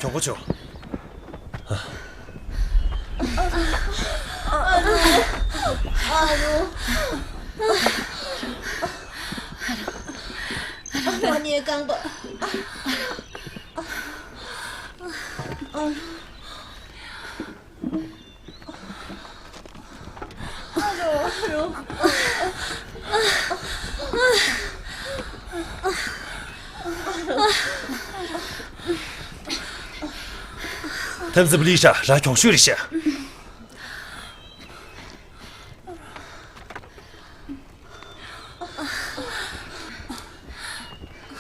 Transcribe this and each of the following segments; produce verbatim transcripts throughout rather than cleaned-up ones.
གྱོང་པོ་ཆོ། ཨ་རོ། ཨ་རོ། ཨ་རོ། ཐམ་ཟི་བི་ལི་ཤ་ར་གྱོང་ཤོས་རེད་ཤག་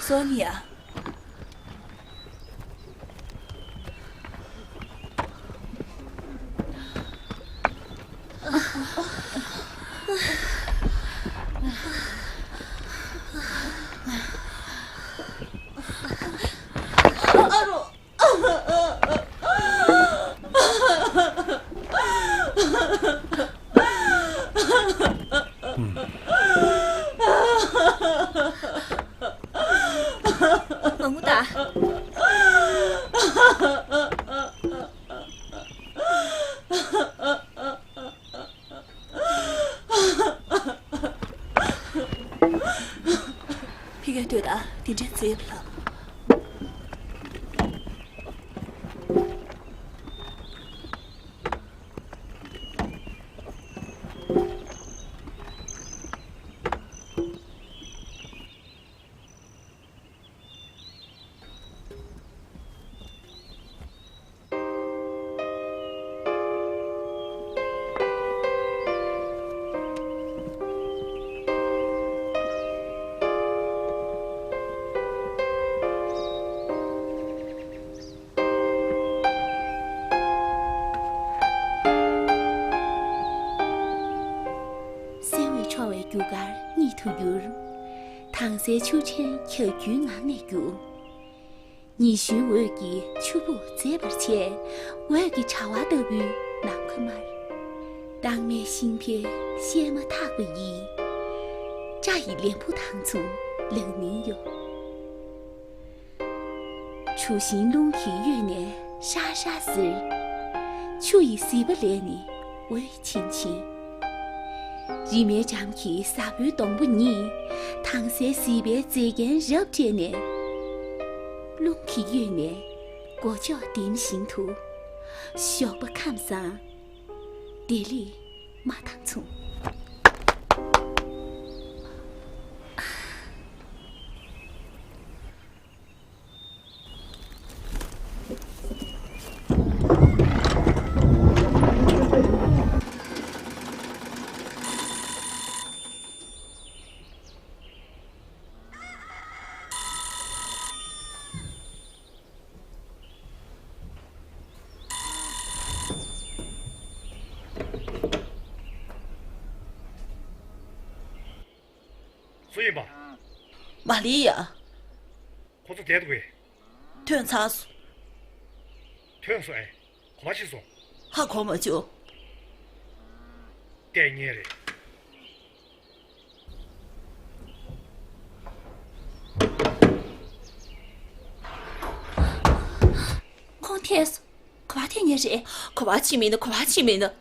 སོ་ནི་ཡ། མ་ངུ་ད། ཕི་ག་ལྟོས་དང་དེ་འདྲའི་རྩེབ་ལ། སེར་འོད་འཕྲོ་བའི་རྒྱུ་སྐར་གཉིད་དུ་གྱུར། དྭངས་གསལ་ཆུ་ཕྲན་འཁྱག་རྒྱུའི་ངང་ནས་རྒྱུག། ཉི་གཞོན་འོད་ཀྱིས་ཆུ་སྦུག་མཛེས་པར་བྱས། འོད་ཀྱི་དྲ་བ་ལྟ་བུའི་ནམ་མཁའ་དམར། བདག་མེད་ཤིང་ཕོའི་བཤད་མ་ཐག་པ་ཡི། སྐྲ་ཡི་ལན་བུ་དང་མཚུངས་ལག་ལེན་གཡོ། ཆུ་ཤིང་རླུང་གིས་གཡོས་ནས་ཤར་ཤར་ཟེར། ཆུ་ཡི་ཟིལ་པ་ལས་ནི་འོད་ཆིང་ཆིང་། རི་མོའི་འགྲམ་གྱི་ས་བོན་སྡོང་པོ་གཉིས། དྭངས་གསལ་ཟིལ་པའི་མཛེས་རྒྱན་རབ་སྤྲས་ནས། རླུང་གིས་གཡོས་ནས་སྒོ་ལྕོག་ལྡེམ་བཞིན་དུ། ཞོགས་པ་ཁམས་བཟང་། བདེ་ལེགས་མ་དང་མཚུངས། སུ་ཡིན་པ། མ་ལི་ཡ། ཁོ་ཚོ་བསྡད་འདུག་གས། ཐོན་ཚར་སོང་། ཐོན་སོང་ཨེ། ག་པར་ཕྱིན་སོང་། ཧ་གོ་མ་བྱུང་། བལྟས་ངེས་རེད། ཁོང་ཐད་སོང་། ག་པར་ཐད་ངེས་རེད། ག་པར་ཕྱིན་མིན་ན། ག་པར་ཕྱིན་མིན་ན།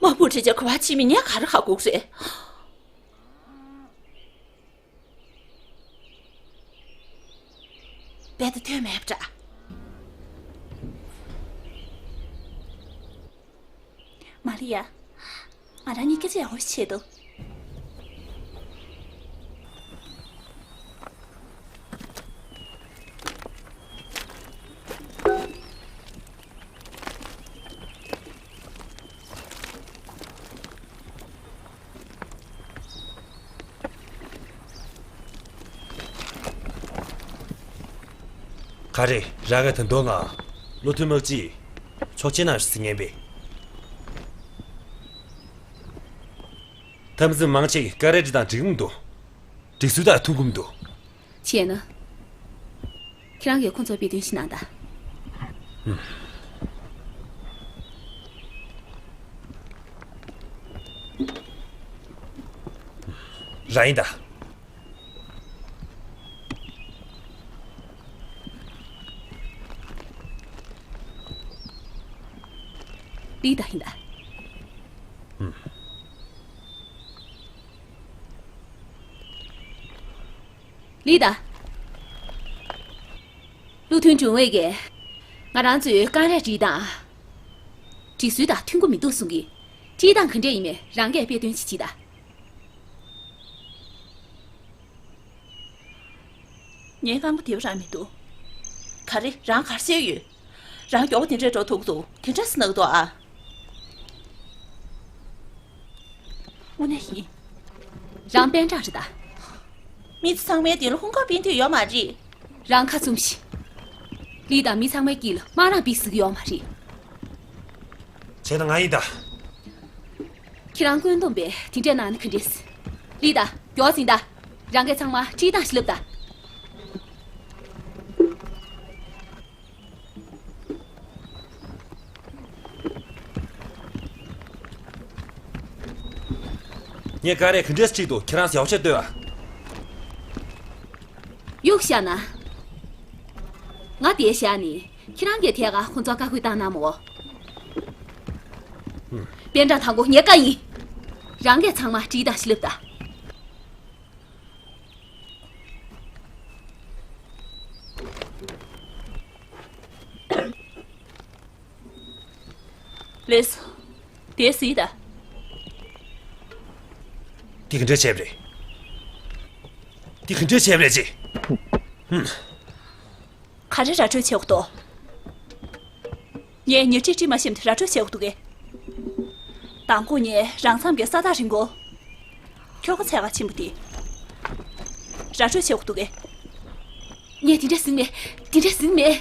མ་བུ་ཁྲིད་ཅག་ག་པར་ཕྱིན་མིན་ངས་ག་རེ་ཧ་གོ་གི་རེད། རྦད་དེ་ཐོན་མེད་པ་འདྲ། མ་རི་ཡ། ང་རང་གཉིས་སྐད་ཆ་ཡག་པོ་ཞིག་བྱེད་དོ། ག་རེ། རང་གི་ད་དུང་ང་། བློ་མཐུན་དམག་སྤྱི། ཆོག་མཆན་གནང་ཞུ་ཟེར་ངན་པས། ཐམ་ཟིན་མང་ཆེ་གི་ཀ་རེ་འདྲི་དང་འགྲིག་གི་མི་འདུག་འགྲིག་ཚུལ་དག་ཐུག་གི་མི་འདུག་བྱས་ན། ཁྱེད་རང་གིས་ཁོ་ཚོར་དཔེ་སྟོན་ཞིག་གནང་དང་། རང་ཡིན་ད། ལི་ཏ་ཡིན་ད། ལི་ཏ། བློ་མཐུན་ཀྲུང་ཝེ་གིས་ང་རང་ཚོའི་རྐང་རས་སྒྲིག་སྟངས་སྒྲིག་སྲོལ་དང་མཐུན་གྱི་མི་འདུག་གསུང་གི། སྒྲིག་སྟངས་ག་འདྲས་ཡིན་མིན་རང་གིས་དཔེ་སྟོན་ཅིག་བྱེད་ད། ངའི་རྐང་པ་བདེ་པོ་རང་མི་འདུག་ག་རེ། རང་ག་རེ་བྱས་ཡོད། རང་མགྱོགས་པོ་དེ་འདྲས་འགྲོ་ཐུབ་ཀྱི་འདུག་དེ་འདྲས་སུ་ནག་འདུག་ཨ། དངོས་གནས་ཡིན། རང་པན་ཀྲང་རེད་ད། མི་ཚོ་ཚང་མའི་མདུན་ལ་ཧུང་ཁ་པིན་ཐུབ་ཡོད་མ་རེད། རང་ཁ་བཙུམས་ཤིག་ལི་ཏ་མི་ཚང་མའི་དཀྱིལ་ལ་དམག་རང་པིན་ཟེར་གྱི་ཡོད་མ་རེད། བྱས་ན་ང་ཡིན་ད། ཁྱེད་རང་བཀོད་འདོམས་པས་དེ་འདྲས་གནང་ན་ག་འདྲས། ལི་ཏ་མགྱོགས་ཟིན་ད། རང་གིས་ཚང་མ་སྒྲིག་སྟངས་ཤིག་ལབ་ད། ངས་རྐང་རས་ག་འདྲས་སྒྲིག་འདུག་ཁྱེད་རང་ཡག་ཤོས་ལྟོས་ཨ། གཡུག་བཞག་ན། ང་དེ་བཞག་ནས་ཁྱེད་རང་གིས་ཐད་ཀར་ཁོང་ཚོར་བཀའ་བཀོད་བཏང་གནང་མོ། པན་ཀྲང་དང་པོ་ངའི་བཀའ་ཡིན། རང་གིས་ཚང་མ་སྒྲིག་སྟངས་ཤིག་ལབ་ད། ལགས་སོ། དེ་གཟིགས་དང་། འདི་ག་འདྲ་བྱས་པ་རེད། འདི་ག་འདྲ་བྱས་པ་རེད་ཅེ། ཧུམ། ག་རེ་ར་སྤྲོད་བྱེད་དགོས་འདུག་ངས་ཉེར་ཁྲི་ཁྲི་མ་ཤེས་དེ་ར་སྤྲོད་བྱེད་དགོས་འདུག་གས། མདང་དགོང་ངས་རང་མཚམས་ཀྱི་ས་ཐག་རིང་པོ། ཁྱོ་ག་འཚོལ་ག་ཕྱིན་པ་དེ། ར་སྤྲོད་བྱེད་དགོས་འདུག་གས། ངས་དེ་འདྲ་ཟིན་མེད། དེ་འདྲ་ཟིན་མེད།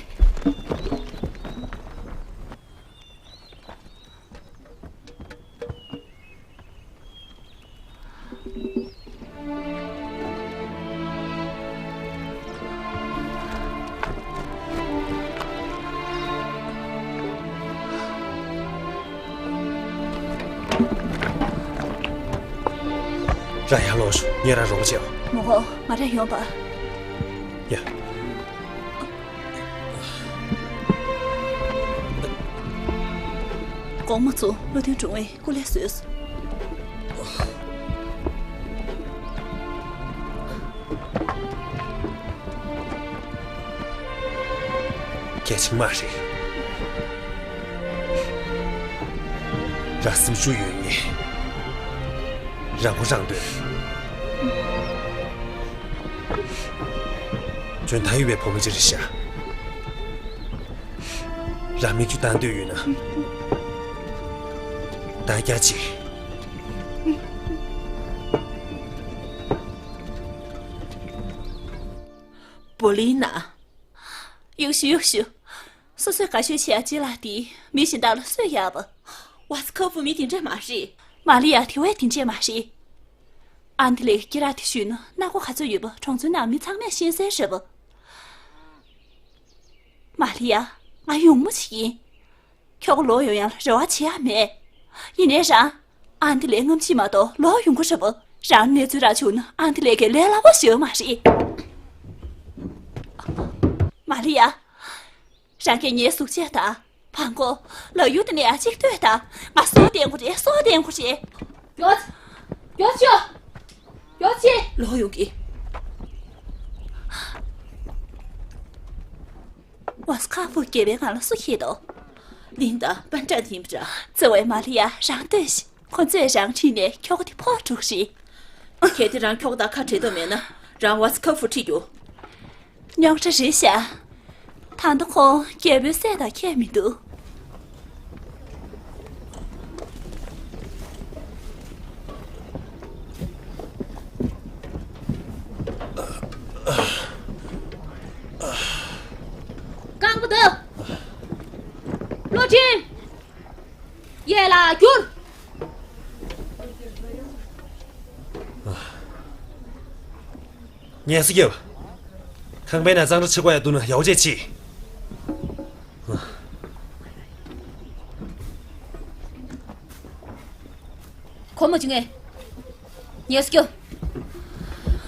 རང་ཡར་ལོངས་ཤོག་ངས་རང་རོགས་པ་བྱེད། མོ་ཧོ། ང་རང་ཡོང་པ། ཡ། གོང་མ་ཚོ་བློ་མཐུན་དྲུང་བས་སྐུ་ལས་བཟོས་སོང་། གལ་ཆེན་མ་རེད། རང་སེམས་ཤུགས་ཡོད་ངེས། རང་མགོ་རང་ཐོན། འཇོན་ཐང་ཡོད་པའི་བུ་མོ་ཅིག་རེད་ཤག་རང་མིག་ཆུ་བཏང་འདོད་ཡོད་ན། བདག་རྒྱག་ཅིག་བོ་ལི་ན། གཡུག་ཞུ་གཡུག་ཞུ། སོ་སོས་དགའ་ཤོས་བྱེད་ཡ་ཅི་ལ་དེ་མི་གཞན་དག་ལ་གསོད་ཡག་པ། ཝ་སི་ཁ་ཕུ་མི་དེ་འདྲས་མ་རེད། མ་ལི་ཡ་དེ་བས་དེ་འདྲས་མ་རེད། ཨན་ཏི་ལེ་སྐེ་རགས་དེ་གཞུས་ན་སྣ་སྒོ་ག་ཚོད་ཡོད་པ་གྲོང་ཚོའི་ནང་མི་ཚང་མས་ཤེས་གསལ་རེད་པ། མ་ལི་ཡ། ང་ཡོང་མོ་ཞིག་ཡིན། ཁྱོ་ག་ལོག་ཡོང་ཡ་ལ་རེ་བ་བྱེད་ཡ་མེད། ཡིན་ནའི་རང་། ཨན་ཏི་ལེ་སྔ་ཕྱི་མ་གཏོགས་ལོག་ཡོང་གི་རེད་པ། རང་གནས་ཚུལ་རག་བྱུང་ན་ཨན་ཏི་ལེ་གིས་ལས་སླ་པོ་ཞིག་མ་རེད། མ་ལི་ཡ། རང་གིས་ངའི་གཟུགས་བྱད་དང་། བང་གོ། ལག་གཡུག་དེ་ནས་ཡ་གཅིག་ལྟོས་དང་། ང་སོ་བསྟན་དགོས་རེད། སོ་བསྟན་དགོས་རེད། མགྱོགས། མགྱོགས་ཤོག་མགྱོགས་ཤིག་ལོག་ཡོང་གི། ཝ་སི་ཁ་ཕུ་སྐྱེས་པའི་ངང་ལ་སུ་ཤེས་དོ། ལིན་དང་པན་ཀྲང་དེ་ཡིན་པ་འདྲ། བརྩེ་བའི་མ་ལི་ཡ་རང་ལྟོས་ཤིག་ཁོ་ཚོས་རང་ཁྲིད་ནས་ཁྱོ་ག་དེ་ཕོག་འགྲོ་གི་རེད། གལ་ཏེ་རང་ཁྱོ་ག་དང་ཁ་བྲལ་འདོད་མེད་ན། རང་ཝ་སི་ཁ་ཕུ་ཁྲིད་རྒྱུ། རྙོག་དྲ་རེད་ཤག་ད་ལྟ་ཁོང་རྒྱལ་པོའི་སྲས་དང་ཁྱད་མི་འདུག་རྐང་པ་བརྡབ། བློ་མཐུན། གཡས་ལ་བསྒྱུར། ངལ་གསོ་རྒྱབ། ཁང་པའི་ནང་གཙང་སྦྲ་བྱེད་དགོས་ཡ་འདུག་ན་ཡག་པོ་བྱས་བྱེད། ཁོ་མོ་བྱུང་ངས། ངལ་གསོ་རྒྱབ།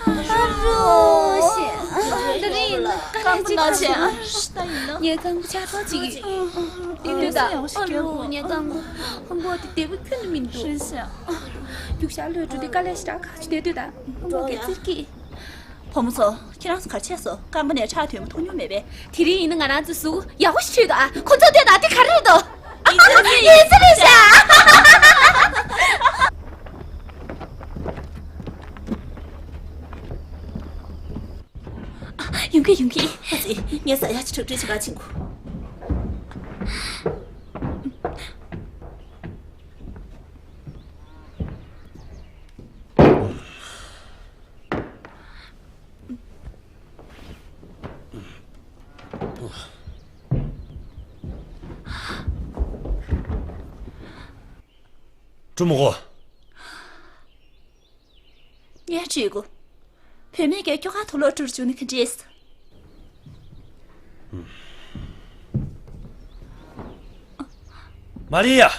ཨ་རོ། ད་རེས་ཡིན་ན་དཀའ་ལས་ཅིག་ཁག་སོང་། ངས་རྐང་པ་ཆག་ཐོག་ཅིག་ཡིན། དེ་ལྟ་ཨ་ལུ་ངས་རྐང་པ་ཧམ་པོ་དེ་བདེ་པོ་ཁྱོན་ནས་མི་འདུག་རྒྱུགས་ཤར་ལོས་འགྲོ་དུས་དཀའ་ལས་ཞེ་དྲག་ཁག་ཅིག་བསྡད་དུས་ད་ཧམ་པོ་གི་ཙིར་གི། བུ་མོ་ཚོ། ཁྱེད་རང་ཚོ་ག་རེ་བྱས་སོང་། རྐང་པ་ནས་ཁྲག་ཐོན་པ་མཐོང་མྱོང་མེད་པས། དེ་རིང་ཡིན་ན་ང་རང་ཚོ་གཟུགས་ཡག་པོ་ཞིག་འཁྲུད་དང་། ཁོ་ཚོ་ལྟོས་དང་། དེ་ག་རེ་རེད་དོ། ཨི་ཙི་རེད་ཤག་ཡོང་གི་ཡོང་གི། ཨ་ཙི། ངས་ཟ་ཡག་ཅིག་འཁྲུད་འཁྲུད་བྱེད་ག་ཕྱིན་གོ། ཀྲུང་མོ་གོ། ངས་དྲིས་གོ། བུད་མེད་ཀྱིས་ཁྱོ་ག་དུག་ལོག་འཁྲུ་བཅུག་ནི་ག་འདྲས། མ་རི་ཡ།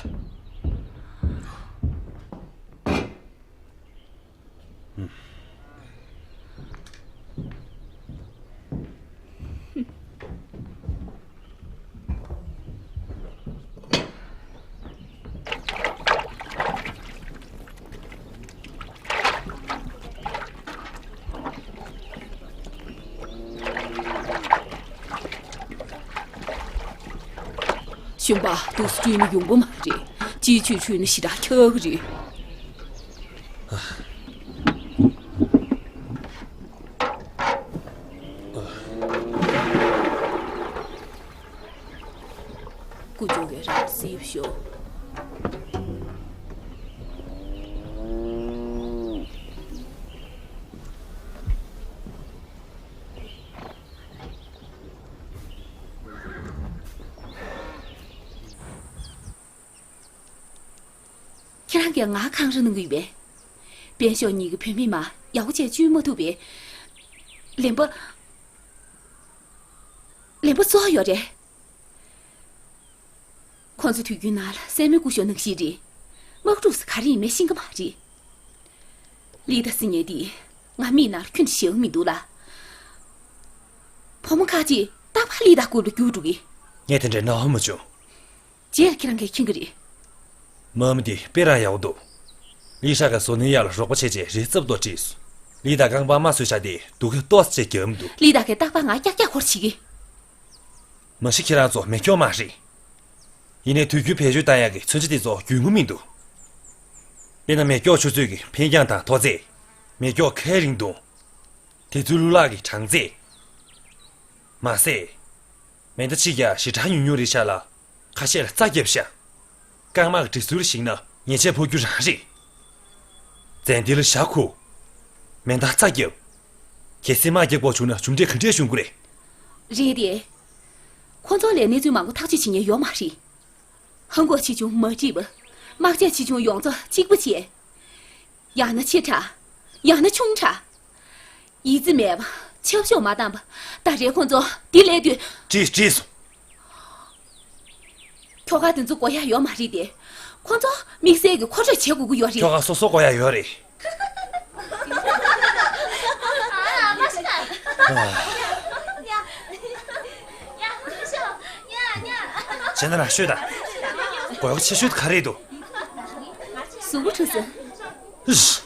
གཞོན་པ་འདུག་སེ་འཁྲུད་ན་ཡོང་གི་མ་རེད། ཅིག་ཅིག་འཁྲུད་ན་ཞེ་དྲག་ཁྱག་གི་རེད། ཀུ་ཅོ་གས་རང་སིབ་ཤོག་ཁྱེད་རང་གིས་ང་འཁང་ར་གནང་གི་ཡོད་པས། པན་ཤོ་གཉིས་ཀྱི་བུད་མེད་མ་ཡག་པོ་བྱས་བཅུག་མ་ཐུབ་པས། ལན་པ། ལན་པ་སོགས་ཡོད་རེད། ཁོང་ཚོ་དུས་རྒྱུན་ནང་ལ་སྲན་མའི་སྐུ་ཞབས་ནང་བཞིན་རེད། དམག་འཁྲུག་ཟེར་ག་རེ་ཡིན་མིན་ཤེས་ཀྱི་མ་རེད། ལི་ཏ་ཟེར་མཁན་དེ་ང་མིག་ནང་ལ་ཁྱོན་ནས་ཤེས་ཀྱི་མི་འདུག་ལ། བུ་མོ་ཁ་ཅིག་རྟག་པར་ལི་ཏ་རྐུབ་ལ་རྒྱུག་འགྲོ་གི། ངས་དེ་འདྲའི་སྣང་བ་མ་བྱུང་། རྗེས་ལ་ཁྱེད་རང་གིས་མཁྱེན་གྱི་རེད། མ་མི་དེ་དཔེ་རང་ཡག་པོ་འདུག་ལི་ཧྲ་ག་སོ་ནི་ཡ་ལ་རོགས་པ་བྱས་རྗེས་རི་རྩབ་ཏོ་བྲིས་སོང་། ལི་ཏ་རྐང་པ་མ་གསོས་ཤག་དེ་སྡུག་གི་ཏོག་ཙམ་རྒྱག་མི་འདུག་ལི་ཏ་གིས་རྟག་པར་ང་ཀྱག་ཀྱག་ཧོར་བྱེད་ཀྱི། མ་གཞི་ཁྱེད་རང་ཚོ་མེ་སྒྱོགས་མ་རེད། ཡིན་ནའི་དུས་རྒྱུན་བེད་སྤྱོད་བཏང་ཡག་གི་མཚོན་ཆ་དེ་ཚོ་རྒྱུས་མངའ་མི་འདུག་དཔེར་ན་མེ་སྒྱོགས་ཆུ་ཚོད་ཀྱི་འཕེན་རྒྱང་དང་མཐོ་ཚད། མེ་སྒྱོགས་ཁའི་རིང་ཐུང་། དེ་ཚོའི་གླུ་ལག་གི་གྲངས་ཚད། མ་ཟད། མེ་མདའ་གཅིག་ཀྱང་ཞེ་དྲག་ཉུང་ཉུང་རེད་ཤག་ལ། ཁ་ཤས་ལ་རྩ་བརྒྱབ་ཤག་རྐང་དམག་གི་འདྲི་ཟུར་ཞིག་ན་ཉེས་ཆད་ཕོག་རྒྱུ་རང་རེད། ཙན་དན་ལ་ཞྭ་ཁུ། མེ་མདའ་རྩ་བརྒྱབ། གལ་སྲིད་དམག་རྒྱག་དགོས་བྱུང་ན་གྲུབ་འབྲས་ག་འདྲས་བྱུང་གི་རེད། རེད་དེ། ཁོ་ཚོ་ལ་གནས་ཚུལ་མང་པོ་ཐག་གཅོད་བྱེད་མཁན་ཡོད་མ་རེད། ཧང་གོ་ཆེ་ཆུང་མ་འདྲེས་པ། དམག་ཆས་ཆེ་ཆུང་ཡོངས་རྫོགས་གཅིག་པ་བྱས། ཡང་ན་ཆེ་དྲགས། ཡང་ན་ཆུང་དྲགས། ཡིད་རྩིས་མེད་པ། ཆབ་ཤོག་མ་བཏང་པ། ད་རེས་ཁོ་ཚོ་འདི་སླེབས་དུས། བྲིས་བྲིས་སོང་། ཁྱོ་ག་དེ་ཚོ་དགོས་ཡག་ཡོད་མ་རེད་དེ། ཁོ་ཚོ་དམིགས་བསལ་གྱི་མཁོ་སྤྲོད་བྱེད་དགོས་ཀྱི་ཡོད་རེད། ཁྱོ་ག་སོ་སོ་དགོས་ཡག་ཡོད་རེད། བྱས་ན་རང་ཤོད་དང་། དགོས་ཡག་ཆེ་ཤོས་དེ་ག་རེ་རེད་འདུག་གཟུགས་པོ་འཁྲུ་ཟེར། ཨིཤ།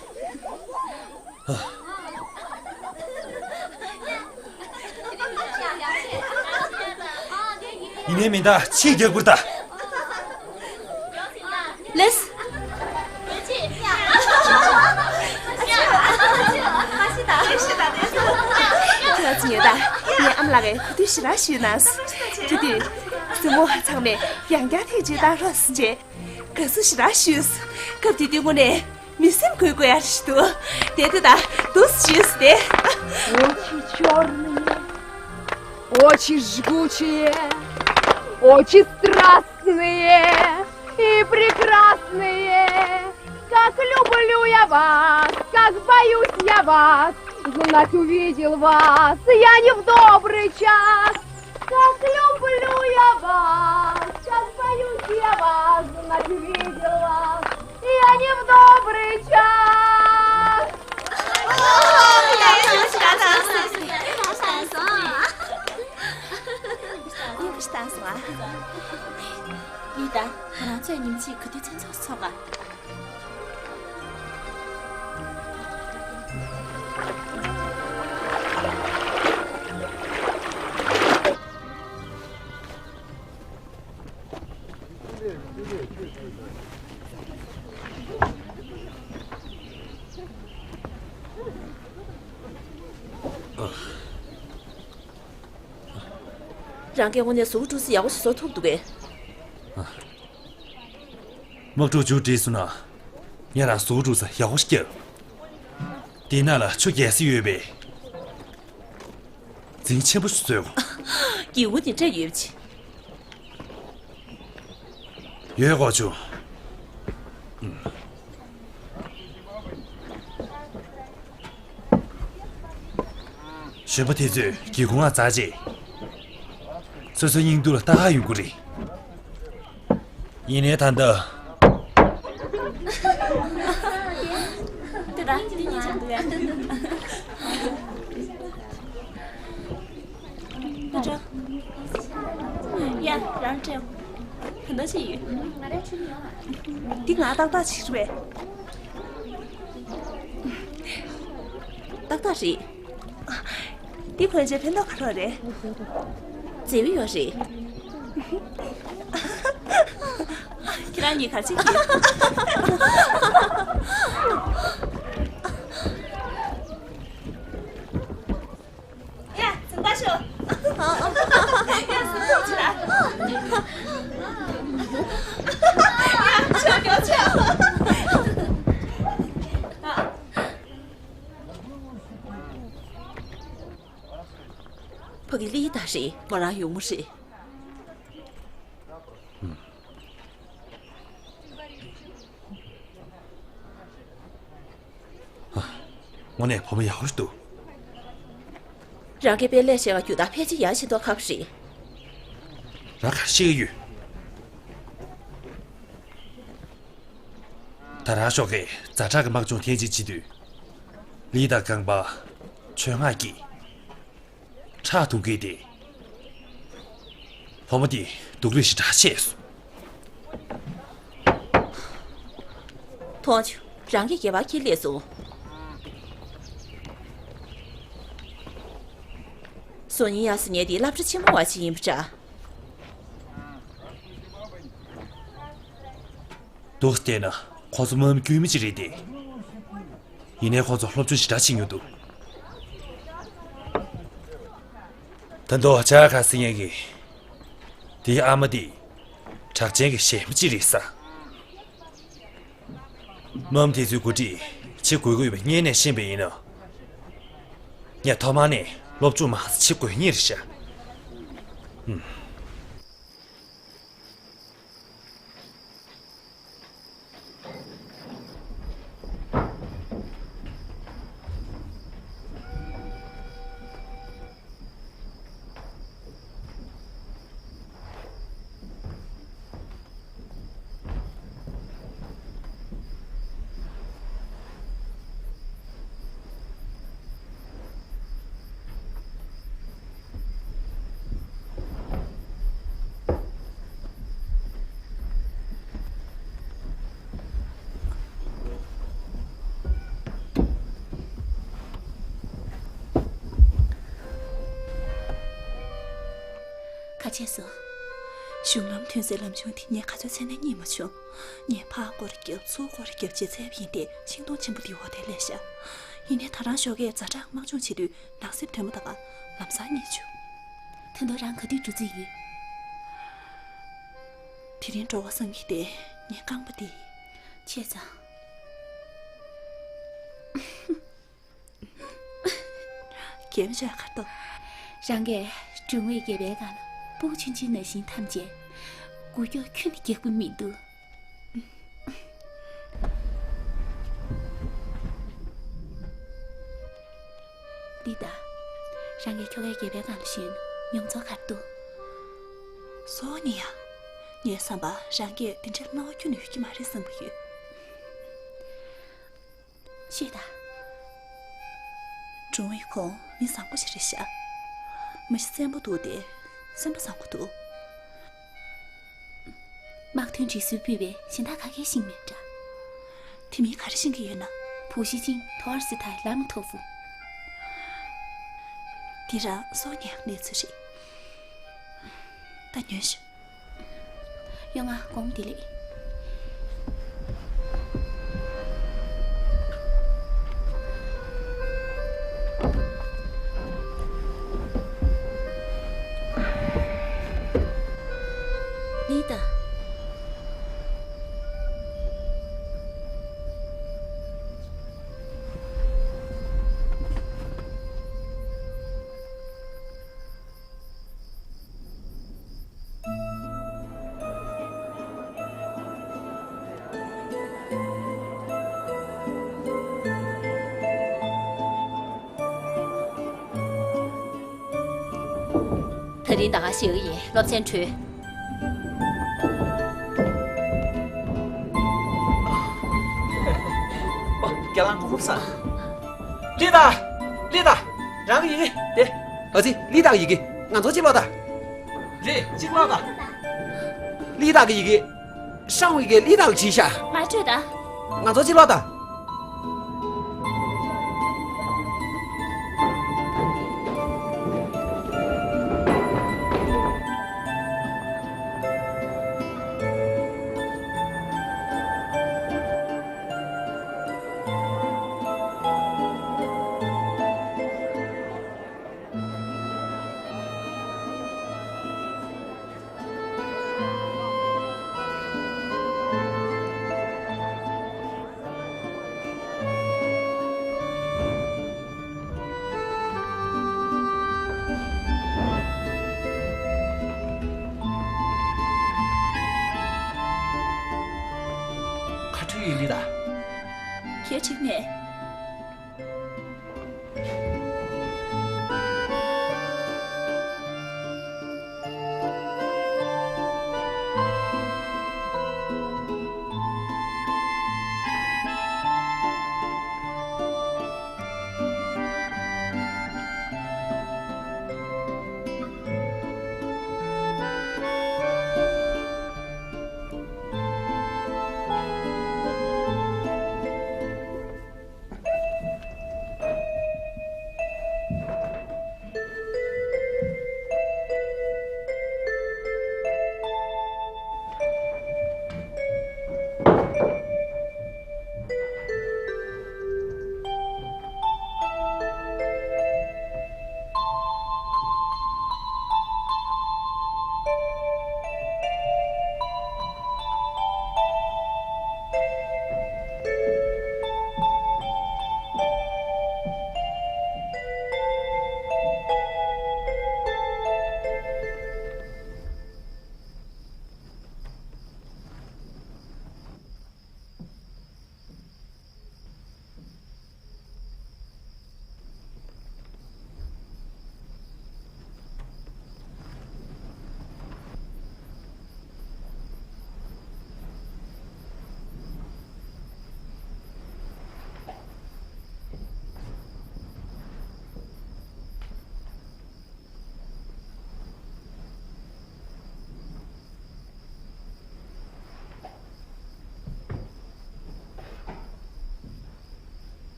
ཡིན་ནའི་མི་འདའ་ཆེས་རྒྱག་པར་ལྟ། ལེས། ཁྱོད་ཚོ་ཉོས་ད། ངའི་ཨ་མ་ལགས་ཀྱིས་གོ་སྒྲིག་ཞེ་དྲག་ཞུས་གནང་། དེ་དུས། སྲིང་མོ་ཚང་མས་ཡང་བསྐྱར་ཐེངས་གཅིག་བཏང་རོགས་ཟེར་བྱས། དགའ་བསུ་ཞེ་དྲག་ཞུས། སྐབས་དེ་དུས་དངོས་གནས་མི་སེམས་འགུལ་དགོས་ཡ་རེད་འདུག་དེ་དུས་ད་འདུག་སེ་ཞུས་ཏེ། Очи черные, очи жгучие, очи страстные и прекрасные, как люблю я вас, как боюсь я вас, знать увидел вас я не в добрый час. Как люблю я вас, как боюсь я вас, знать увидел вас я не в добрый час. ལི་ཏ། ང་རང་ཚོའི་ཉིན་གཅིག་ག་དུས་མཚན་ཚོགས་སུ་འཚོགས་ག། རང་གིས་དངོས་གནས་གཟུགས་སྒྲུག་ས་ཡག་པོ་ཞིག་བཟོ་ཐུབ་འདུག་གས། དམག་འཁྲུག་མཇུག་བསྒྲིལ་སོང་ན། ང་རང་གཟུགས་སྒྲུག་ས་ཡག་པོ་ཞིག་བརྒྱབ། དེ་ནང་ལ་ཆུ་རྒྱག་ས་ཡོད་པས། རྫིང་ཆེན་པོ་ཞིག་བཟོས་གོ། སྒེའུ་ཁུང་དེ་འདྲ་ཡོད་པ་ཅི། ཡོད་གོ་ཆུ། གཞོན་པ་དེ་ཚོས་སྒེའུ་ཁུང་ང་འཛེགས་རྗེས། སོ་སོའི་སྙིང་སྡུག་ལ་ལྟ་ག་ཡོང་གི་རེད། ཡིན་ནའི་ད་ལྟ། དེ་ད་དེ་གཉིས་ཆགས་འདུག་ཡ། ད་ལྟ་ཅི་ཡོད། འདི་ང་ཏག་ཏག་ཅིག་རེད་པས། ཏག་ཏག་རེད། འདི་གོན་ཆས་ཕན་ཐོགས་ག་རེ་རེད། མཛེས་པོ་ཡོད་རེད། ཁྱེད་རང་གཉིས་ག་ཚོད་ཀྱིས། ཡ། ཚང་མ་ཤོག་ཡ། སུ་ཐུག་ཅི་ལ། ཡ། ཆོག་ཆོག་ཆོག་ཕ་གི་ལི་ཡི་ད་རེད། མོ་རང་ཡོང་མོ་རེད། དངོས་གནས་བུ་མོ་ཡག་པོ་ཞིག་འདུག་རང་གིས་དཔེ་ལས་བྱས་པ་རྒྱུ་དག་ཕལ་ཆེར་ཡར་ཕྱིན་མདོག་ཁ་པོ་རེད། རང་ག་རེ་ཤེས་ཀྱི་ཡོད། ད་རང་ཤོག་གིས་ཛ་དྲག་གི་དམག་སྦྱོང་འཐེན་ཅིག་བྱེད་དུས། ལི་དང་རྐང་པ་ཆོད་ང་གིས། ཁྲག་འཐུང་གི་དེ། བུ་མོ་དེ་སྡུག་རུས་ཞེ་དྲག་ཆེ་སོང་། མཐོང་ཆུ། རང་གི་སྒལ་པར་འཁྱེར་སླེབས་སོང་། སང་ཉིན་ཡར་སི་ཉལ་དེ་སློབ་གྲྭ་ཆེན་མོ་བ་ཞིག་ཡིན་པ་འདྲ། འདུག་བལྟས་ན་ཁོ་ཚོ་དམག་མི་དཀྱུས་མ་ཅིག་རེད་དེ། ཡིན་ནའི་ཁོ་ཚོ་སློབ་སྦྱོང་ཞེ་དྲག་བྱེད་མྱོང་འདུག་ད་དུང་ཇ་ཁ་སི་ཉན་གྱིས་དེའི་ཨ་མ་དེ་གྲགས་ཅན་གྱི་གཞས་མ་ཅིག་རེད་ས། དམག་མི་དེ་ཚོའི་འགོ་ཁྲིད་བྱེད་དགོས་ཀྱི་ཡོད་པ་སྔོན་ནས་ཤེས་པ་ཡིན་ན། ངས་ཐོག་མ་ནས་སློབ་སྦྱོང་མང་ཙམ་བྱེད་དགོས་ངེས་རེད་ཤག་ཁ་ཆེ་སོང་། གཞུང་ལམ་ཐོན་སའི་ལམ་ཆུང་དེ་ངས་ག་ཚོད་འཚོལ་ན་རྙེད་མ་བྱུང་། ངས་ཕར་སྐོར་རྒྱབ་ཚུར་སྐོར་རྒྱབ་བྱས་འཚོལ་བ་ཡིན་ཏེ་ཤིང་སྡོང་ཆེན་པོ་འདིའི་འོག་དེར་སླེབས་ཤག་ཡིན་ནའི་ད་རང་ཞོགས་ཀས་ཛ་དྲག་དམག་སྦྱོང་བྱེད་དུས་ནགས་གསེབ་དོན་མོ་དག་ལམ་སང་རྙེད་བྱུང་། ད་དུང་རང་ག་དུས་འགྲོ་རྩིས་ཡོད། དེ་རིང་འགྲོ་བ་བསམ་གྱི་བསྡད། ངའི་རྐང་པ་འདི། བྱས་ཙང་། གད་མོ་བྱས་གར་འདུག་རང་གིས་སྒྲུང་བའི་སྒལ་པའི་སྒང་ལ་སྤུ་གུ་ཆུང་ཆུང་ནང་བཞིན་འཐམས་བྱས། འགུལ་སྐྱོད་ཁྱོན་ནས་རྒྱག་གི་མི་འདུག་ལི་ཏ། རང་གིས་ཁྱོ་གའི་སྒལ་པའི་སྒང་ལ་ཞོན་ན་མྱོང་ཚོར་ག་རེ་འདུག་སོ་ནི་ཡ། ངའི་བསམ་པར་རང་གིས་དེ་འདྲའི་སྣང་བ་ཁྱོན་ནས་ཡོད་ཀྱི་མ་རེད་བསམ་གྱི་ཡོད། ཤེས་དང་། ཀྲུང་ཝེ་ཁོང་མི་བཟང་པོ་ཞིག་རེད་ཤག་མ་གཞི་བཙན་པོ་འདུག་སྟེ། སེམས་པ་བཟང་པོ་འདུག་དམག་དོན་སྒྲིག་སྲོལ་ཕུད་པའི་གཞན་དག་ག་གེ་ཤེས་མེད་འདྲ། དེ་མིན་ག་རེ་ཤེས་ཀྱི་ཡོད་ན། བུ་ཤི་ཅིང་ཐོ་ཨར་སི་ཐའི་ལམ་ཐོ་ཧྥུ། འདི་རང་སྲོག་ཉར་གནས་ཚུལ་རེད། ད་ཉོན་ཞུ། ཡོང་ང་དགོང་བདེ་ལེགས། ལི་ཏ། ད་རིང་ད་ག་ཤེས་ཀྱི་ཡིན། སློབ་ཚན་གྲོལ། ཨོ། རྒན་ལགས་སྐུ་ཁམས་བཟང་། ལི་ཏ། ལི་ཏ། རང་གི་ཡི་གེ་དེ། ཨ་ཙི། ལི་ཏ་གི་ཡི་གེ་ང་ཚོ་གཅིག་ཀློག་དང་། རེད། གཅིག་ཀློག་དང་། ལི་ཏ་གི་ཡི་གེ། ཧྲང་ཝེ་གིས་ལི་ཏ་ལ་བྲིས་ཤག་ང་སྤྲོད་དང་། ང་ཚོ་གཅིག་ཀློག་དང་། ག་འདྲ་ཡོད་ལི་ཏ། གལ་ཆེ་མེད།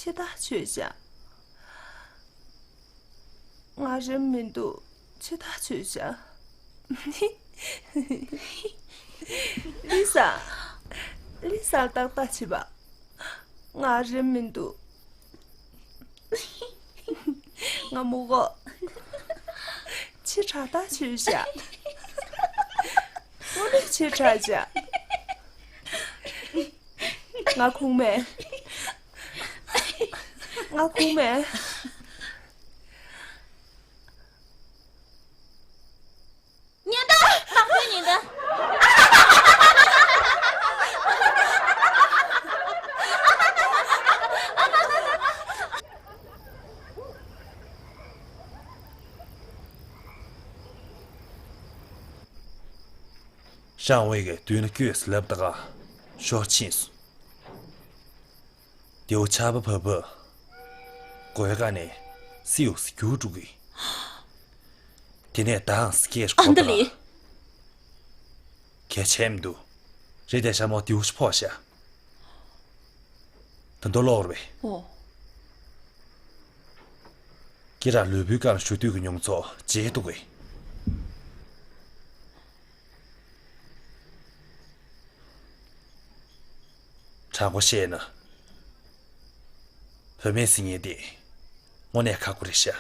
ཕྱི་ཐག་ཆོད་བཞག་ང་རེད་མི་འདུག་ཕྱི་ཐག་ཆོད་བཞག་ལི་ས། ལི་ས་ཏག་ཏག་བྱེད་པ། ང་རེད་མི་འདུག་ང་མོ་གོ་ཕྱི་དྲག་ཐག་ཆོད་བཞག་དངོས་གནས་ཕྱི་དྲག་བཞག་ང་ཁུངས་མེད། ང་ཁུངས་མེད། ཉེན་བརྡ། དམག་དོན་ཉེན་བརྡ། ཤང་ཝེ་གིས་མདུན་ལ་བསྐྱོད་ཟེར་ལབ་ད་ག་ཤོར་ཕྱིན་སོང་། རྡེའུ་ཆར་པ་བབས་བབས། གོས་ཁ་ནས་སེའུ་ཟེར་རྒྱུག་འགྲོ་གི། དེ་ནས་དྭངས་སྐད་ཨ་གོ་མདའ་ད་ལི། ག་གལ་ཆེན་མི་འདུག་རི་དེ་ཤ་མོ་རྡེའུ་ཞིག་ཕོག་ཤག་ད་དུང་ལོག་རེད་པས། ཨོ། ཁྱེད་རང་ལུས་པོའི་སྒང་ལ་ཞུ་དུས་ཀྱི་མྱོང་ཚོར་བརྗེད་འདུག་གས། དྲང་པོ་བཤད་ན། བུད་མེད་ཟེར་མཁན་དེ་དངོས་གནས་ཁག་པོ་རེད་ཤག་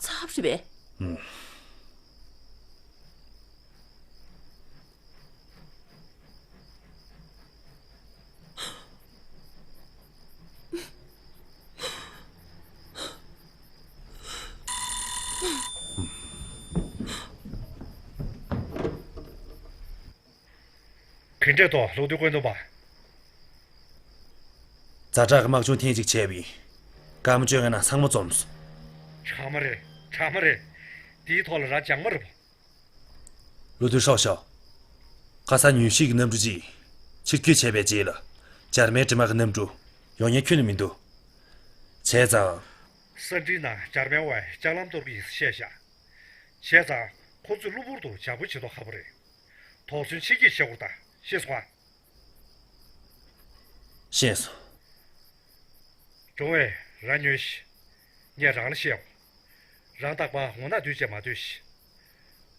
ཚ་པོ་རེད་པས། ཨུམ། ག་འདྲས་འདུག་ལོ་དུས་ཀུན་འདུག་པ། ཛ་དྲག་གི་དམག་སྦྱོང་ཐེངས་གཅིག་བྱས་པ་ཡིན། སྐར་མ་བཅོ་ལྔའི་ནང་ཚང་མ་འཛོམས་སོང་། དྲག་མ་རེད། དྲག་མ་རེད། དེའི་ཐོག་ལ་ར་འཇགས་མ་རེད་པ། ལོ་དུས་ཧྲོག་ཤོག་ཁ་སང་མྱུལ་ཞིབ་ཀྱི་གནམ་གྲུ་གཅིག་ཕྱིར་སྐྱོད་བྱས་པའི་རྗེས་ལ། འཇར་མན་འདྲེ་དམག་གི་གནམ་གྲུ་ཡོང་མཁན་ཁྱོན་ནས་མི་འདུག་བྱས་ཙང་། ས་འདྲིའི་ནང་འཇར་མན་བས་ལྕགས་ལམ་གཏོར་གྱི་ཡིན་ཟེར་བཤད་ཤག་བྱས་ཙང་ཁོ་ཚོས་གློ་བུར་དུ་འཇབ་རྒོལ་བྱེད་མདོག་ཁ་པོ་རེད། དོགས་ཟོན་ཆེ་བསྐྱེད་བྱེད་དགོས་རེད་ད། ཤེས་སོང་ང་། ཤེས་སོང་། ཇོང་ཝེ། རང་ཉོན་ཞིག་ངས་རང་ལ་བཤད་འོང་། རང་རྟག་པར་ངོ་ནག་སྡོད་བྱས་མ་སྡོད་ཞིག་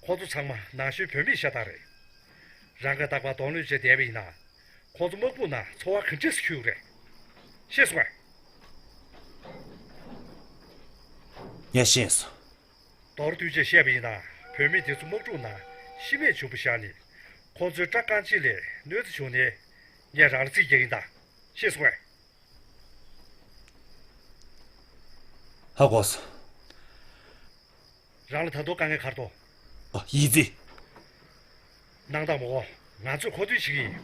ཁོ་ཚོ་ཚང་མ་ནང་ཆོས་བོད་མིའི་ཤ་སྟག་རེད། རང་གིས་རྟག་པར་གདོང་གློད་བྱས་བསྡད་པ་ཡིན་ན། ཁོ་ཚོ་དམག་དཔུང་ནང་འཚོ་བ་ག་འདྲས་སེ་འཁྱོལ་གྱི་རེད། ཤེས་སོང་ངས། ངས་ཤེས་སོང་། མདོར་བསྡུས་བྱས་བཤད་པ་ཡིན་ན། བོད་མི་དེ་ཚོ་དམག་འཁྲུག་ནང་ཤི་རྨས་བྱུང་བ་བཞག་ནས། ཁོ་ཚོའི་སྐྲ་རྐང་གཅིག་ལས་གནོད་འཚེ་བྱུང་ནས། ངས་རང་ལ་རྩིས་རྒྱག་གི་ཡིན་ད། ཤེས་སོང་ངས། ཧ་གོ་སོང་། རང་ལ་ད་དུང་དཀའ་ངལ་ག་རེ་འདུག་ཨ། ཡིད་རྩིས། སྣང་དག་མ་གོ། ང་ཚོས་མཁོ་འདོན་བྱེད་ཀྱི་ཡིན།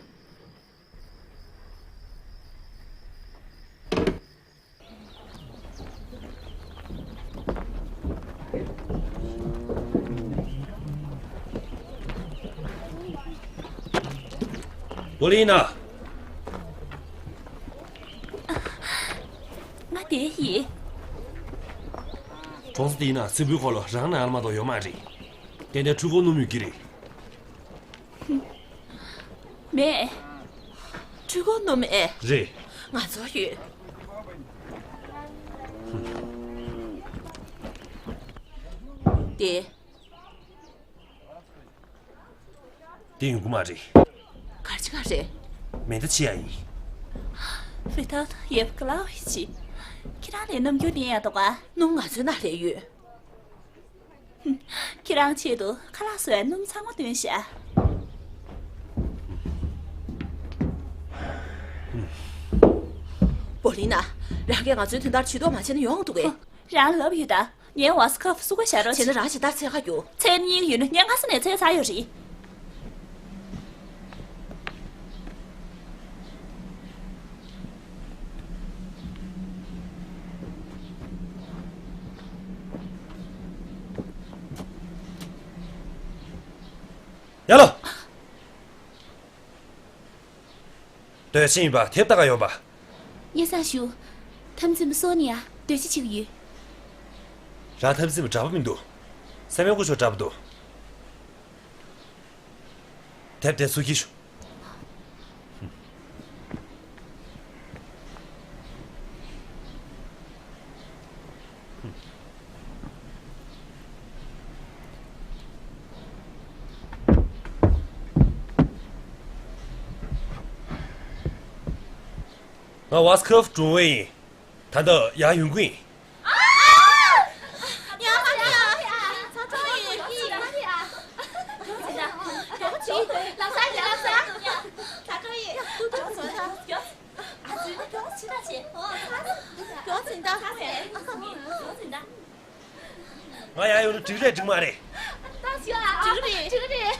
པོ་ལི་ན། ང་བསྡད་ཡིན། གྲོང་ས་དེའི་ནང་སྲིན་པོའི་འཁོར་ལོ་རང་ནང་ལ་མ་གཏོགས་ཡོད་མ་རེད། ཏན་ཏན་འཕྲུལ་འཁོར་སྣུམ་ཡོད་ཀྱི་རེད། མེད། འཕྲུལ་འཁོར་སྣུམ་ཨེ། རེད། ང་ཚོར་ཡོད། དེ། དེ་ཡོང་གི་མ་རེད། ག་རེ་བྱེད་ག་རེད། མེ་མདའ་ཕྱེ་ཡ་ཡིན། ཧྥི་ཐང་ཡེབ་ཀ་ལའོ་ཡི་ཅི། ཁྱེད་རང་ལ་སྣུམ་རྒྱུ་བསྟེན་ཡ་འདུག་ག་སྣུམ་ང་ཚོའི་ནང་ལ་ཡོད། ཁྱེད་རང་ཆེད་དུ་ཁ་ལག་བཟོ་ཡ་སྣུམ་ཚང་མ་བཏོན་ཤག་པོ་ལི་ན། རང་གིས་ང་ཚོའི་དོན་དག་ལ་ཇུས་གཏོགས་མ་བྱས་ན་ཡོང་འདུག་གས། རང་ལབ་ཡོད་ད། ངའི་ཝ་སི་ཁབ་སུ་ག་བཞག་རོགས་བྱས་ན། རང་ཇི་ལྟར་འཚོལ་ག་རྒྱུ། མཚན་གཉིས་ཡོད་ན་ངས་སྔ་ས་ནས་འཚོལ་ཚར་ཡོད་རེད། ཡ་ལོ། སྡོད་ཤིང་ཡིན་པ་དེབ་ལྟ་ག་ཡོང་པ། སྙན་སེང་ཞུ། འཐབ་འཛིང་པ་སོ་ནི་ཡ་སྡོད་ཅི་བྱེད་ཀྱི་ཡོད། རང་འཐབ་འཛིང་པ་འདྲ་པོ་མི་འདུག་སེམས་ཡོང་ཁུ་ཆོ་འདྲ་པོ་འདུག་དེབ་དེ་ཚུར་ཁྱེར་ཤོག་ང་ཝ་སི་ཁོབ་དྲུང་བ་ཡིན། ད་ལྟ་ཡར་ཡོང་གི་ཡིན། ང་ཡར་ཡོང་ན་འགྲིག་རེད་འགྲིག་མ་རེད། འགྲིག་རེད།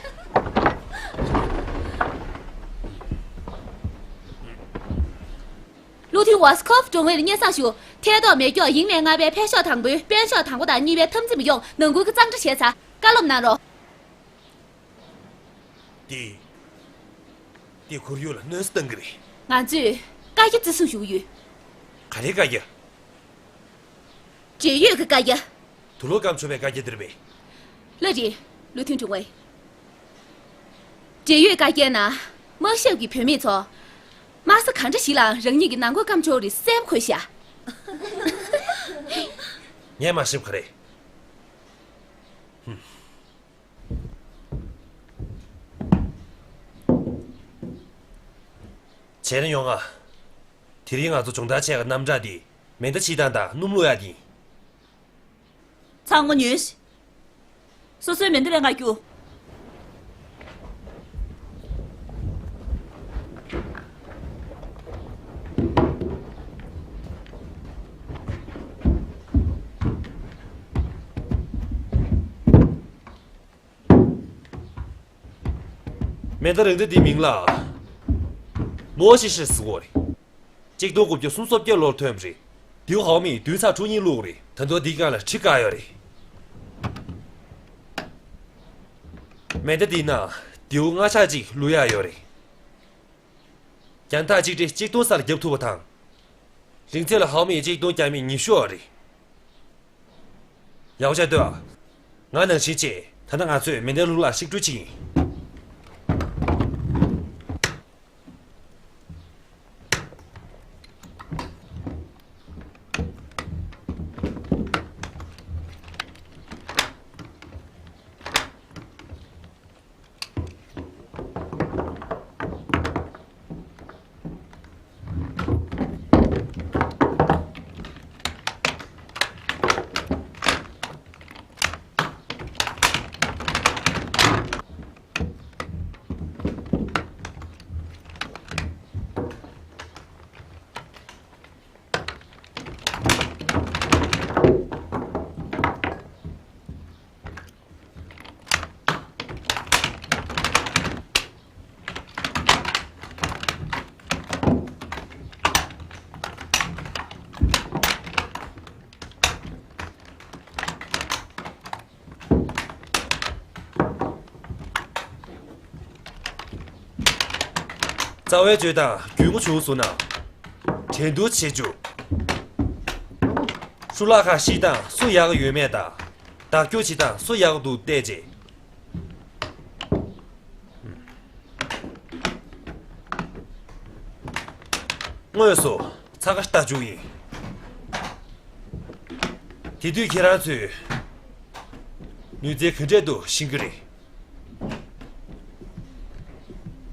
ལུའུ་ཐིང་ཝ་སི་ཁོབ་དྲུང་བ་ལ་སྙན་སེང་ཞུ། ཐད་གཏོང་མེ་སྒྱོགས་ཡིན་ནའི་ལྔ་པའི་འཕེན་ཤོག་དང་པོའི་པན་ཤོག་དང་པོ་དང་གཉིས་པའི་འཐབ་འཛིང་པ་ཡོངས་ནང་ཁུལ་གྱི་གཙང་སྦྲ་བྱས་ཚར། བཀའ་སློབ་གནང་རོགས། དེ། དེ་ཁོར་ཡུག་ལ་གནོད་འཚེ་གཏང་གི་རེད། ང་ཚོས་བཀའ་རྒྱ་བརྩི་སྲུང་ཞུ་གི་ཡོད། ག་རེའི་བཀའ་རྒྱ། འབྲེལ་ཡོད་ཀྱི་བཀའ་རྒྱ། དུག་ལོག་སྐམ་ཆོག་པའི་བཀའ་རྒྱ་དེ་རེད་པས། ལགས་རེད། བློ་མཐུན་དྲུང་ངེས། འབྲེལ་ཡོད་བཀའ་རྒྱའི་ནང་དམག་ཞབས་ཀྱི་བུད་མེད་ཚོ། དམག་ས་གང་འདྲ་ཞིག་ལའང་རང་ཉིད་ཀྱི་ནང་མགོ་སྐམ་ཆོག་རེད་གསལ་པོ་འཁོད་བཞག་ངས་མ་ཤེས་པ་ག་རེ། བྱས་ན་ཡོང་ང་། དེ་རིང་ང་ཚོ་སྦྱོང་བརྡར་བྱས་པའི་རྣམ་གྲངས་འདི་མེ་མདའ་ཕྱིས་སྟངས་དང་སྣུམ་བླུགས་ཡག་འདི་ཡིན། ཚང་མ་ཉོན་ཞིག་སོ་སོའི་མེ་མདའ་ལེན་ག་རྒྱུགས། མེ་མདའ་རང་འདྲ་འདིའི་མིང་ལ་མོ་ཤི་ཤི་ཟེར་གོ་རེད། གཅིག་སྟོང་དགུ་བརྒྱ་སུམ་ཅུ་སོ་བརྒྱད་ལོར་ཐོན་པ་རེད། མདེའུ་ཧའོ་མིང་བདུན་ཚེག་དྲུག་གཉིས་བླུགས་རེད། ད་དུང་འདིའི་སྒང་ལ་ཁྲི་བཀག་ཡོད་རེད། མེ་མདའ་འདིའི་ནང་མདེའུ་ལྔ་ཆ་གཅིག་བླུགས་ཡག་ཡོད་རེད། རྒྱང་ཐག་གཅིག་ཁྲི་གཅིག་སྟོང་ས་ལ་བརྒྱབ་ཐུབ་པ་དང་། རིང་ཚད་ལ་ཧའོ་མིང་གཅིག་སྟོང་བརྒྱ་མེད་ཉི་ཤུ་ཡོད་རེད། ཡག་པོ་བྱས་ལྟོས་ཨ། ང་ནང་བཞིན་བྱེད། ད་ལྟ་ང་ཚོས་མེ་མདའི་ལུགས་ལ་ཞིབ་འགྲོས་བྱེད་ཀྱི་ཡིན། རྩ་བའི་བརྗོད་སྟངས་རྒྱུས་མངའ་བྱུང་སོང་ན། འགྲན་བསྡུར་བྱེད་རྒྱུ། ཤུ་ལག་ཁ་ཕྱེ་སྟངས་སུ་ཡག་ཡོད་མེད་དང་། བརྡབ་སྐྱོར་བྱེད་སྟངས་སུ་ཡག་འདུག་བལྟས་རྗེས། དངོས་སུ་འཚང་ཁ་ལྟ་རྒྱུ་ཡིན། དེ་དུས་ཁྱེད་རང་ཚོས་ནུས་རྩལ་ག་འདྲས་འདུག་ཤེས་ཀྱི་རེད།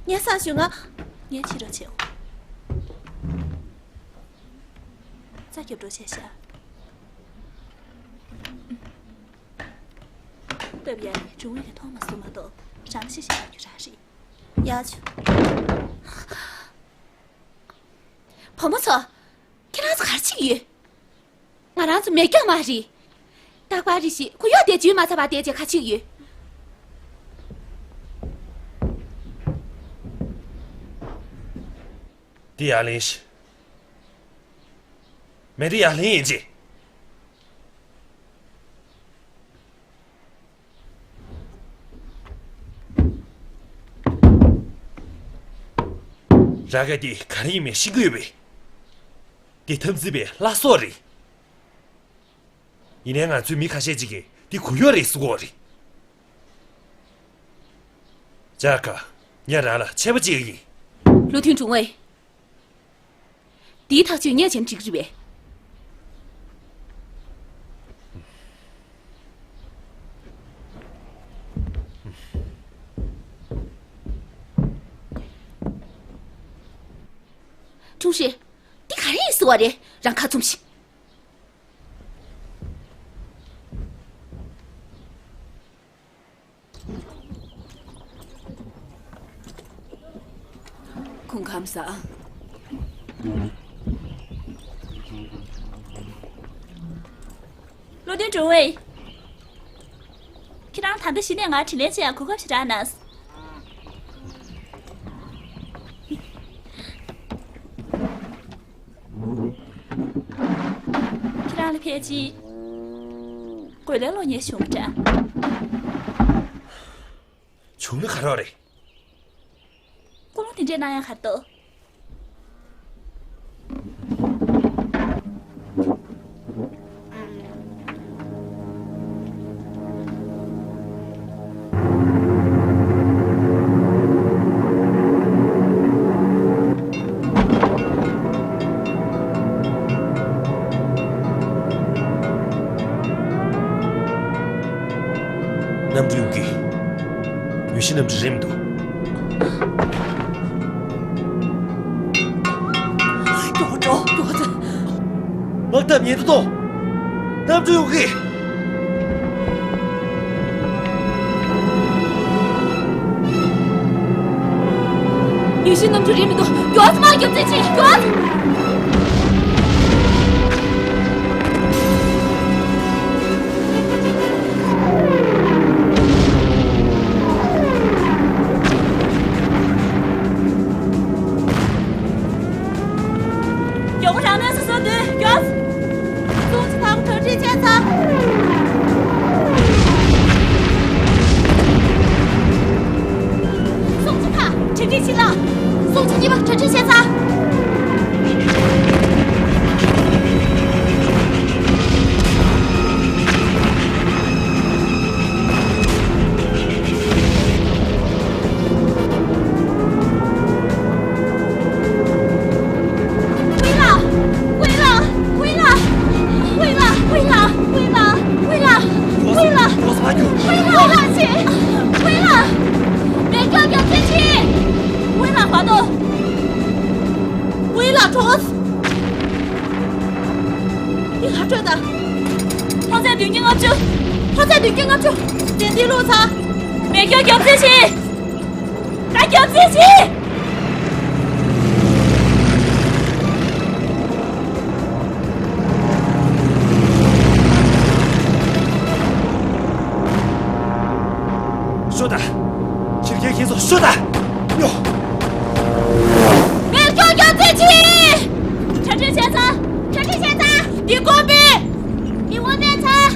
ངས་བསམ་བྱུང་ང་། ངས་བྱེད་རོགས་བྱེད། རྩ་རྒྱབ་འགྲོ་བྱས་ཤག་སྟབས་ཡག་ནས་དྲུང་ངེས་ཀྱིས་མཐོང་མ་སོང་མ་གཏོགས་རང་ཤི་ཤི་ཡག་རྒྱུ་རང་རེད། ཡག་བྱུང་། བུ་མོ་ཚོ། ཁྱེད་རང་ཚོ་ག་རེ་བྱེད་ཀྱི་ཡོད། ང་རང་ཚོ་མེ་སྒྱོགས་མ་རེད། རྟག་པར་རེ་ཞིག་ཁོར་ཡུག་དེ་འཇུས་མ་ཚར་བར་བསྡད་བྱས་ག་རེ་བྱེད་ཀྱི་ཡོད། འདི་ཡར་ལེན་ཞིག་མེ་འདི་ཡར་ལེན་ཡིན་གྱི། ར་ག་འདི་ག་རེ་ཡིན་མིན་ཤེས་ཀྱི་ཡོད་པས། འདི་འཐབ་འཛིང་པའི་བླ་སྲོག་རེད། ཡིན་ནའི་ང་ཚོའི་མི་ཁ་ཤས་ཅིག་གིས་འདི་གུ་ཡངས་རེད་ཟེར་གྱི་ཡོད་རེད། ཇ་ཁ། ངས་རང་ལ་ཆད་པ་གཅོད་ཀྱི་ཡིན། བློ་མཐུན་དྲུང་ངེས། འདིའི་ཐག་གཅོད་ངས་བྱས་ན་འགྲིག་གི་རེད་པས། ཀྲུང་ཧྲི། འདི་ག་རེ་ཡིན་ཟེར་བ་རེད། རང་ཁ་བཙུམ་ཞིག་སྐུ་ཁམས་བཟང་། བློ་མཐུན་དྲུང་ངེས། ཁྱེད་རང་ད་ལྟ་གཞི་ནས་ང་དྲིན་ལན་འཇལ་ཡག་གོ་སྐབས་ཤིག་རག་གནང་། ཁྱེད་རང་ལ་ཕལ་ཆེར་རྒོལ་ལན་སློག་མཁན་བྱུང་བ་འདྲ། བུ་མོ་ག་རེ་རེད། ཀུན་སློང་དེ་འདྲས་གནང་ཡག་ག་རེ་འདུག་གནམ་གྲུ་ཡོང་གི། ཡུལ་ཤུལ་གནམ་གྲུ་རེད་མི་འདུག་མགྱོགས་པོ་འགྲོ། མགྱོགས་པོ་བྱེད། དམག་འཐབ་ཉེན་རྟོག་གཏོང་། གནམ་གྲུ་ཡོང་གི། ཡུལ་ཤུལ་གནམ་གྲུ་རེད་མི་འདུག་མགྱོགས་པོ་དམག་རྒྱབ་རྩལ་བྱེད། མགྱོགས་པོ། མགྱོགས་པོ་རང་གནས་སུ་སོང་དུས་མགྱོགས། སྲུང་སྐྱོབ་དང་གྲ་སྒྲིག་བྱས་ཚར། སྲུང་སྐྱོབ་ཁག་གྲ་སྒྲིག་བྱེད་ལ། སྲུང་སྐྱོབ་གཉིས་པ་གྲ་སྒྲིག་བྱས་ཚར། ཝེ་ལགས་ཕར་འགྱོ། ཝེ་ལགས་ཕར་འགྱོ། ཝེ་ལགས་མེ་སྒྱོགས་རྒྱབ་རྩལ་བྱེད། ཝེ་ལགས་ཕར་འགྱོ། ཝེ་ལགས་འགྲོ། འདི་ག་སྤྲོད་དང་། ཐོག་བརྩེགས་བདུན་བརྒྱ་ལྔ་བཅུ། ཐོག་བརྩེགས་བདུན་བརྒྱ་ལྔ་བཅུ། དེ་འདི་བླུགས་ཚར། མེ་སྒྱོགས་རྒྱབ་རྩལ་བྱེད། ད་རྒྱབ་རྩལ་བྱེད། ཤོག་དང་། ཁྱེད་ཀྱིས་ཁྱེད་ཚོ་ཤོག་དང་། ཉོ། མེ་སྒྱོགས་རྒྱབ་རྩལ་བྱེད། གྲ་སྒྲིག་བྱས་ཚར། གྲ་སྒྲིག་བྱས་ཚར། འདི་ཀོ་པི། མི་དབང་མེད་ཚར།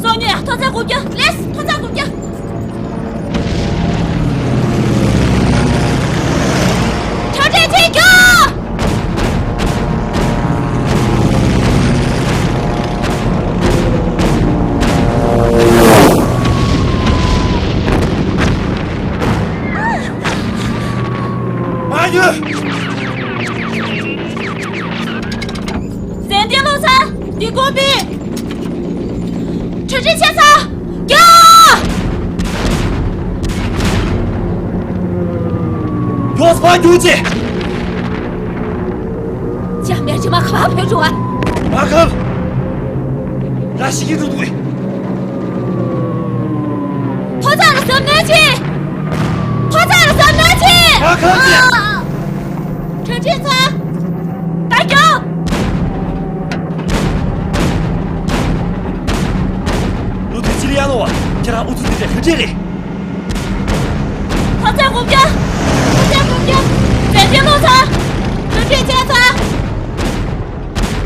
སོང་ཉིན་ཐོག་བརྩེགས་དགུ་བརྒྱ། ལེགས། ཐོག་བརྩེགས་དགུ་བརྒྱ། གྲ་སྒྲིག་བྱེད་རྒྱུ། མ་ཡོད། ཙན་དན་བློ་བཟང་། འདི་ཀོ་པི། གྲ་སྒྲིག་བྱས་ཚར། རྒྱུགས། ཡོངས་སུ་མ་རྒྱུག་ཅིག་ཅག་མེ་ཁྲི་མ་ཁ་བ་བོད་འགྲོ་བ། མ་ཁབ། ར་ཤི་གི་འགྲོ་འདུག་ཐོ་ཚང་ལ་ཟབ་གནོན་ཅིག་ཐོ་ཚང་ལ་ཟབ་གནོན་ཅིག་མ་ཁབ་ཅིག་གྲ་སྒྲིག་ཚར། ད་རྒྱོབ། ལོ་དུས་ཅི་ལ་ཡ་ལོ་བ། ཁྱེད་རང་ཨུ་ཚུགས་དེ་འདྲ་ག་འདྲས་རེད། ཐོ་ཚང་དགུ་བརྒྱ། ཐོ་ཚང་དགུ་བརྒྱ། ཙན་དན་བློ་བཟང་། གྲ་སྒྲིག་བྱས་ཚར།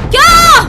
རྒྱོབ།